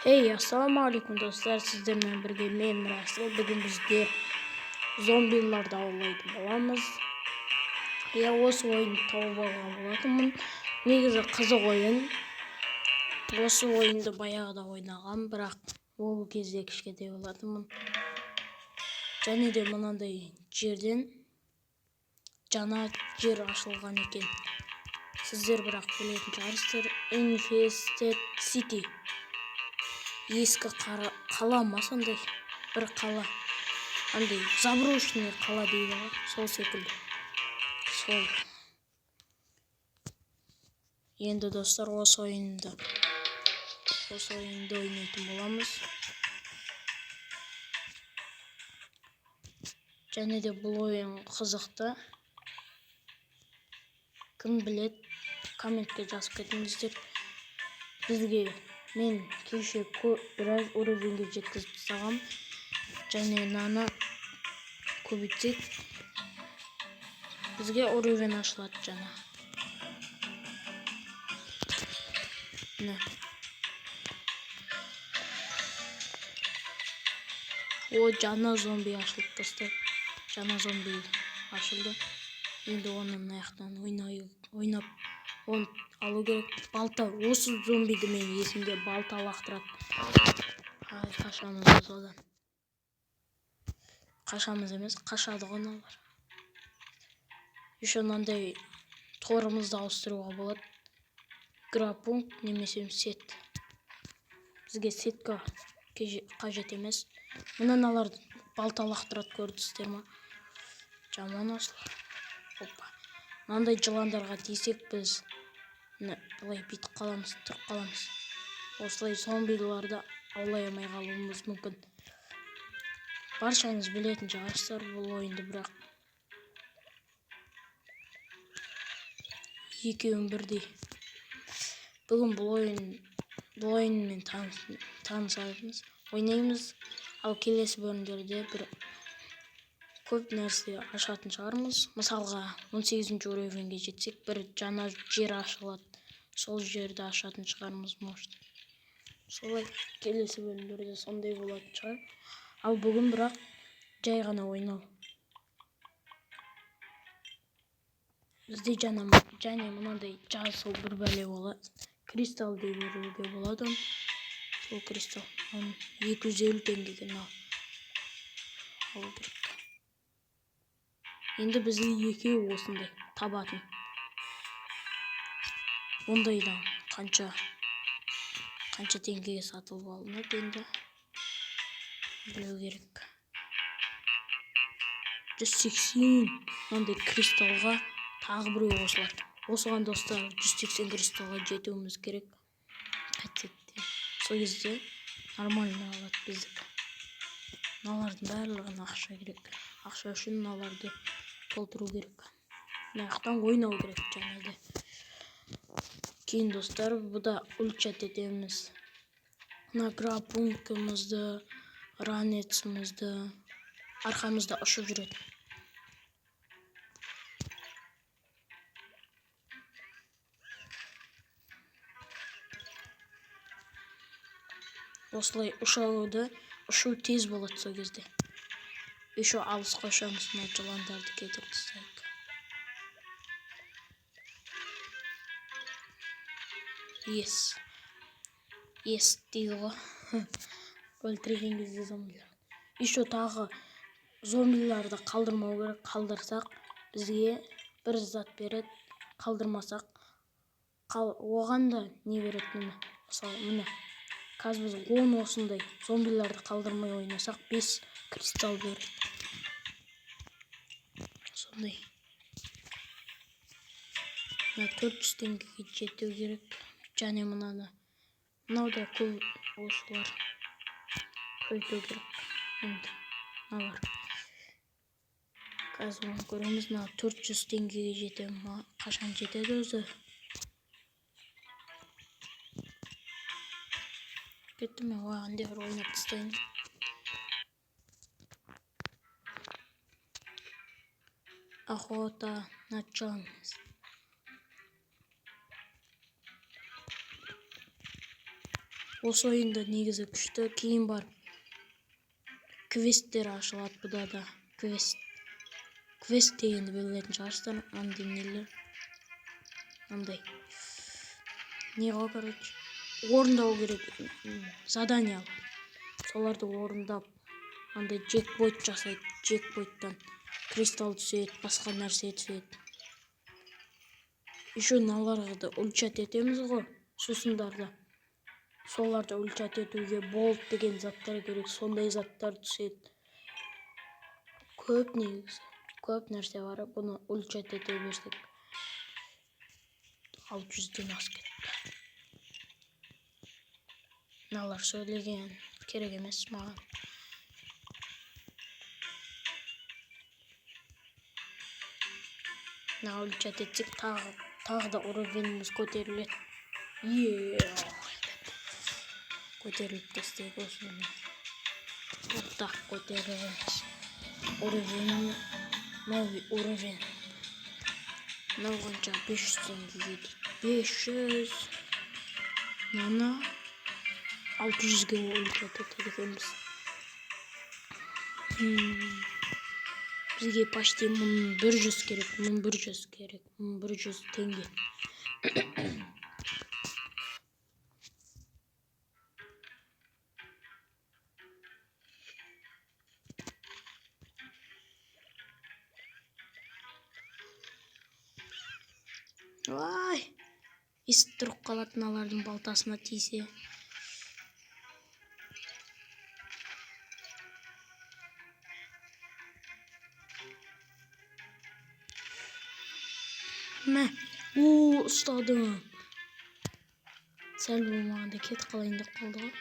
Hey, ассалаумағалейкум, достар! Сіздермен бірге мен, Расыл. Бүгін біздер зомбиларды аулайтын боламыз. Иә, осы ойынды тауып алған болатынмын. Негізі қызық ойын. Осы ойынды баяғыда ойнағам, бірақ ол кезде кішкентай болатынмын. Және де мынандай жерден жаңа жер ашылған екен. Сіздер бірақ білетін шығарсыздар, Infested City, ескі қала ма, сондай бір қала, андай заброшенный қала дейді ғой, сол секілді. Сол енді, достар, осы ойынды ойнайтын боламыз. Және де бұл ойын қызықты. Кім біледі, комментке жазып кетіңіздер бізге. Мен кеше біраз уровеньге жеткізіп тастағам. Және мынаны көбейтсек, бізге уровень ашылады жаңа. Міне, о, жаңа зомби ашылды, достар, жаңа зомби ашылды. Енді оны мына жақтан ойнап, оны алу керек. Балта, осы зомбиді мен есімде, балта лақтырады. Ай, қашамыз біз одан. Қашамыз емес, қашады ғой мыналар. Еще мынандай торымызды ауыстыруға болады: гарпун немесе сеть. Бізге сетка қажет емес. Мына мыналар балта лақтырады, көрдіңіздер ма? Жаман осылар. Опа, мынандай жыландарға тисек, біз міне былай бүйтіп қаламыз, тұрып қаламыз. Осылай зомбиларды аулай алмай қалуымыз мүмкін. Баршаңыз білетін шығарсыздар бұл ойынды, бірақ екеуін бірдей. Бүгін бұл ойынмен танысамыз, ойнаймыз. Ал келесі бөлімдерде бір көп нәрсе ашатын шығармыз. Мысалға, 18 уровеньге жетсек, бір жаңа жер ашылады, сол жерді ашатын шығармыз, может. Солай, келесі бөлімдерде сондай болатын шығар. Ал бүгін бірақ жай ғана ойнау. Бізде жаңа және мынандай жасыл бір бәле болады, кристалл дей беруге болады оны. Сол кристалл 250 теңгеге мынау алу керек. Енді бізге екеу осындай табатын. Ондайдан қанша теңгеге сатылып алынады, енді білу керек. 180 мынандай кристаллға тағы біреу қосылады. Осыған, достар, 180 кристаллға жетуіміз керек қайтсек те. Сол кезде нормально алады біздікі. Мыналардың барлығына ақша керек. Ақша үшін мыналарды толтыру керек, мына жақтан ойнау керек. Және де кейін, достар, бұда улучшать етеміз мына гарпункімізді, ранецімізді, арқамызда ұшып жүретін. Осылай ұшуды, ұшу тез болады сол кезде. Еще алысқа ұшамыз. Мына жыландарды кетіріп тастайық. Ес ес дейді ғой өлтірген кезде зомбилар. Еще тағы зомбиларды қалдырмау керек. Қалдырсақ, бізге бір зат береді, қалдырмасақ, оған да не береді. Міне, мысалы, міне, қазір біз 10 осындай зомбиларды қалдырмай ойнасақ, 5 кристалл береді. Сондай мына 400 теңгеге жету керек. Және мынаны, мынау да көп, осылар көбейту керек. Енді мыналар, қазір оны көреміз. Мына 400 теңгеге жете ма? Қашан жетеді өзі? Кетті. Мен оған де бір ойнап тастайын. Охота на Джонс. Осы ойында негізі күшті. Кейін барып квесттер ашылады бұда да. Квест. Квест дегенді білетін шығарсыздар. Андай нелер. Андай. Не ғой, короче. Орындау керек заданиялар. Соларды орындап андай джекпот жасайды. Джекпоттан кристалл түседі, басқа нәрсе түседі. Еще мыналарға да улучшать етеміз ғой, сусындарды. Соларды улучшать етуге болт деген заттар керек, сондай заттар түседі. Көп негізі, көп нәрсе бар. Бұны улучшать ете берсек 600-ден асып кетті. Мыналар сөйлеген керек емес маған. Мына улучшать етсек тағы да уровеніміз көтеріледі. Е, көтеріліп тастайық осыны. Вот так көтерілеміз. Уровень, новый уровень. Мынау қанша? 500 теңгеге дейді. 500. Мынаны 600-ге улучшать етеді екенбіз. Бізге почти 1100 керек, 1100 керек, 1100 теңге. Ай, естіп тұрып қалады мыналардың балтасына тисе. Мә, о, ұстадым. Сәл болмағанда кетіп қалайын деп қалды ғой.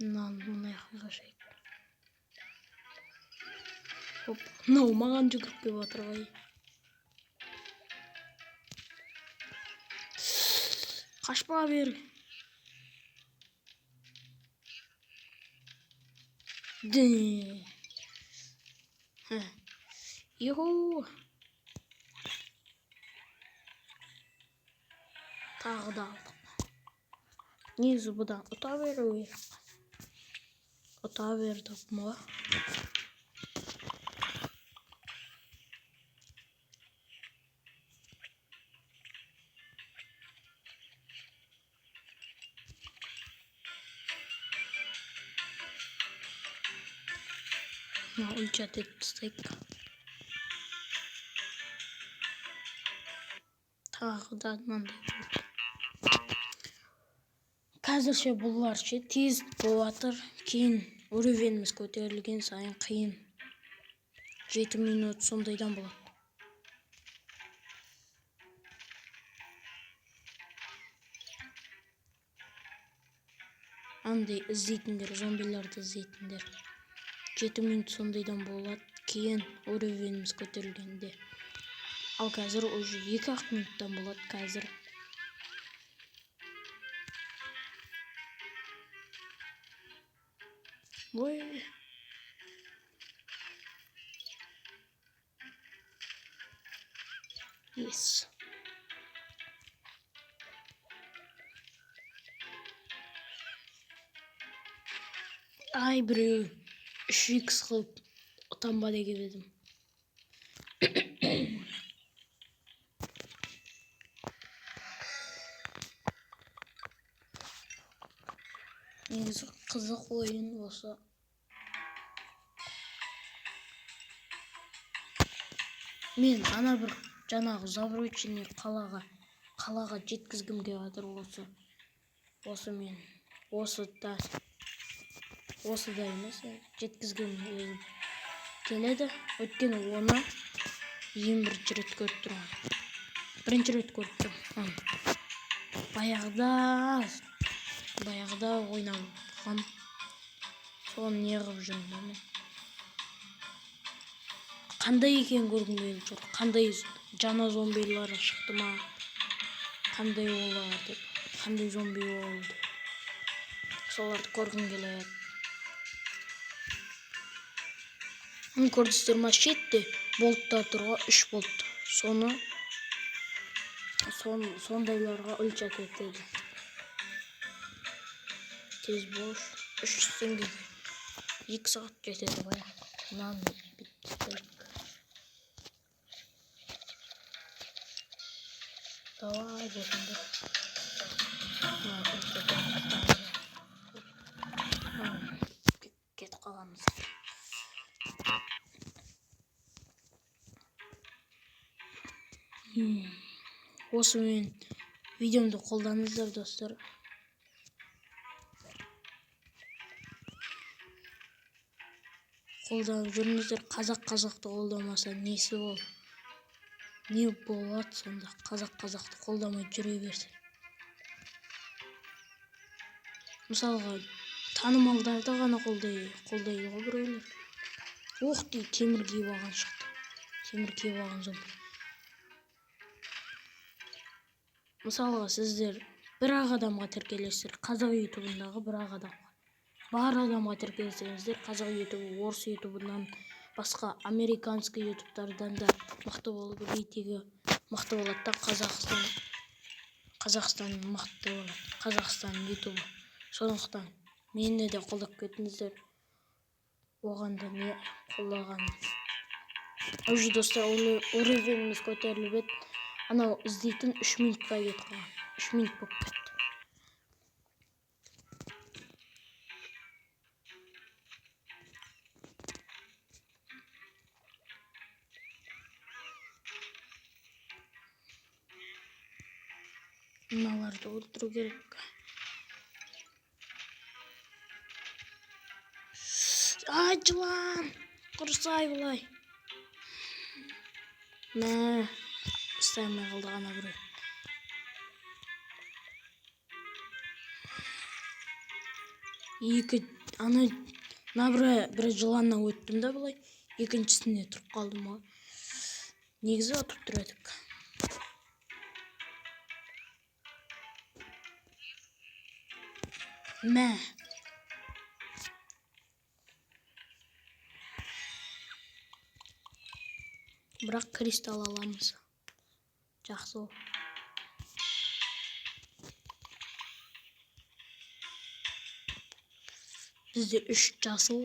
Мынаны мына жаққа қашайық. Хоп, мынау маған жүгіріп келіп жатыр ғой. Қашпа бері. Де. Юху. Тағы да алдық. Негізі бұдан ұта беру керек. Ұта бердік ма? Мына улучшать етіп тастайық. Тағы да мынандай болды. Қазірше бұлар ше тез болып жатыр. Кейін уровеніміз көтерілген сайын қиын. 7 минут сондайдан болады. Андай іздейтіндер, зомбиларды іздейтіндер. 7 минут сондайдан болады. Кейін уровеніміз көтерілгенде. Ал қазір уже 2-ақ минуттан болады қазір. Ой. Yes. Ай, біреу 3x қылып ұтам ба деген едім. Негізі қызық ойын осы. Мен ана бір жаңағы заброченный қалаға жеткізгім келіп жатыр осы. Осы мен осы да, осы да емес, жеткізгім келеді. Өйткені оны ең бірінші рет көріп тұрмын. Бірінші рет көріп тұрмын. Баяғыда ойнаған. Соны не қылып жүрмін да мен. Қандай екенін көргім келіп жүр. Қандай жаңа зомбилар шықты ма? Қандай олар деп. Қандай зомби болды. Соларды көргім келеді. Міне көрдіңіздер ма, шетте болттар тұр ғой, 3 болт. Соны Сондайларға улучшать етеді. Тез бош. 300 теңгеге 2 сағат жетеді ғой. Мынаны бүйтіп. Давай, босаңдар. Кетіп қаламыз. Осы мен видеомды қолданыңыздар, достар. Қолданып жүріңіздер. Қазақ қазақты қолдамаса несі ол? Не болады сонда? Қазақ қазақты қолдамай жүре берсе. Мысалға, танымалдарды ғана қолдайды ғой біреулер. Ух ты, темір киіп алған шықты. Темір киіп алған зомби. Мысалға, сіздер бір-ақ адамға тіркелесіздер. Қазақ ютубындағы бір-ақ адамға. Бар адамға тіркелсеңіздер, қазақ ютубы, орыс ютубынан басқа американский ютубтардан да мықты болып, рейтингі мықты болады да, Қазақстан мықты болады. Қазақстан ютубы. Сондықтан мені де қолдап кетіңіздер. Оған да не қолдаған. Уже достар, уровеніміз көтеріліп еді. Анау іздейтін 3 минутқа кетіп қалған. 3 минут болып кетті. Мыналарды өлтіру керек. Ай, жылан! Құрысай былай. Мә, ұстай алмай қалды ана біреу. Екі, ана, мына бір жыланнан өттім да былай. Екіншісіне тұрып қалдым ғой. Негізі ұтып тұр едік. Мә. Бірақ кристалл аламыз. Жақсы ол. Бізде 3 жасыл,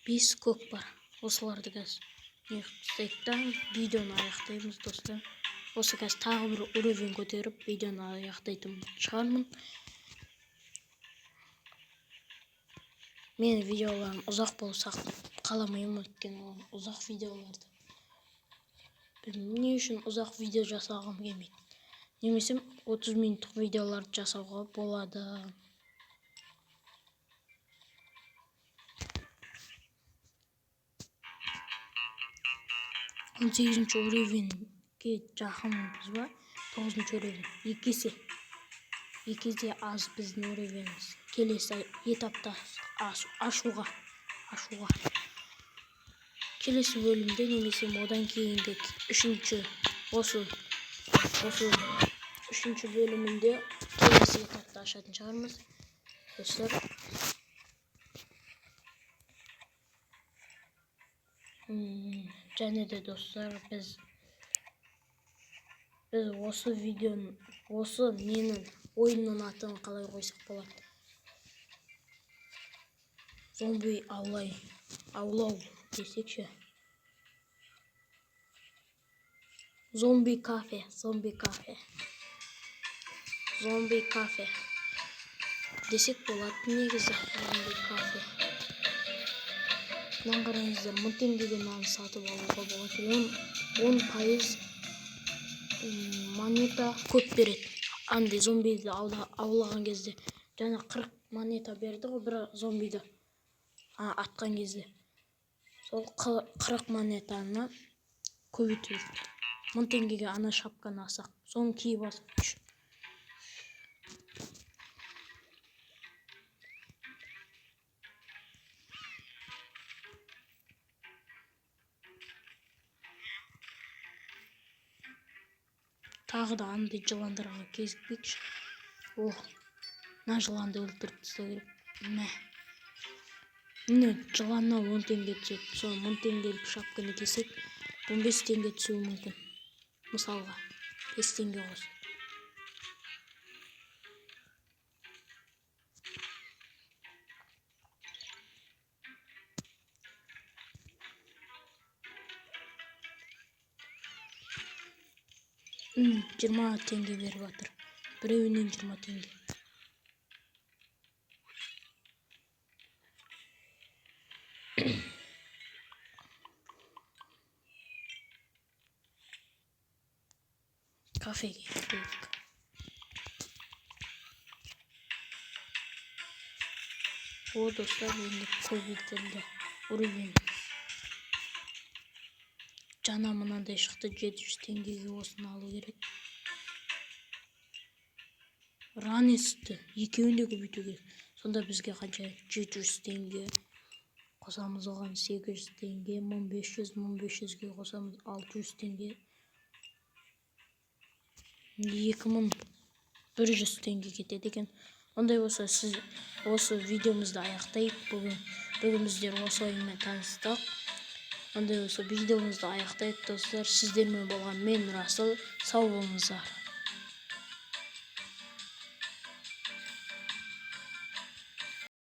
5 көк бар. Осыларды қазір неғып тастайық та, видеоны аяқтаймыз, достар. Осы қазір тағы бір уровень көтеріп, видеоны аяқтайтын шығармын. Менің видеоларым ұзақ болса қаламаймын, өйткені ол ұзақ видеоларды. Білмеймін, не үшін ұзақ видео жасағым келмейді. Немесе 30 минуттық видеоларды жасауға болады. Он сегізінші уровеньге жақынбыз ба? Тоғызыншы уровень. Екі есе. Екі есе аз біздің уровеніміз. Келесі этапта ашуға. Ашуға. Келесі бөлімде немесе одан кейінгі үшінші, осы үшінші бөлімінде келесі этапты ашатын шығармыз. Достар. Және де достар, біз осы видеоны, осы ненің ойынның атын қалай қойсақ болады? Зомби аулау десекші. Зомби кафе, зомби кафе. Зомби кафе десек болады негізі, зомби кафе. Мынаны қараңыздар, 1000 теңгеге мынаны сатып алуға болады. Он пайыз, монета көп береді. Андай зомбиді аулаған кезде жаңа 40 монета берді ғой бір зомбиді атқан кезде. Сол 40 монетаны көбейтеді. 1000 теңгеге ана шапканы алсақ, соны киіп алсақ. Тағы да андай жыландарға кезікпейікші. О, мына жыланды өлтіріп тастау керек. Мә. Міне, жыланнан 10 теңге түседі. Сол 1000 теңгелік шапканы кисек, 15 теңге түсуі мүмкін. Мысалға. 5 теңге қосады. 20 теңге беріп жатыр, біреуінен 20 теңге. Кафеге кірейік. О, достар, енді көбейтілді уровень. Жаңа мынандай шықты, 700 теңгеге. Осыны алу керек. Ранецті екеуін де көбейту керек. Сонда бізге қанша? 700 теңге қосамыз оған, 800 теңге, 1500, 1500-ге қосамыз 600 теңге, 2100 теңге кетеді екен. Ондай болса, сіз осы видеомызды аяқтайық. Бүгін біздер осы ойынмен таныстық. Ондай болса, видеомызды аяқтайық, достар. Сіздермен болған мен, Расыл. Сау болыңыздар.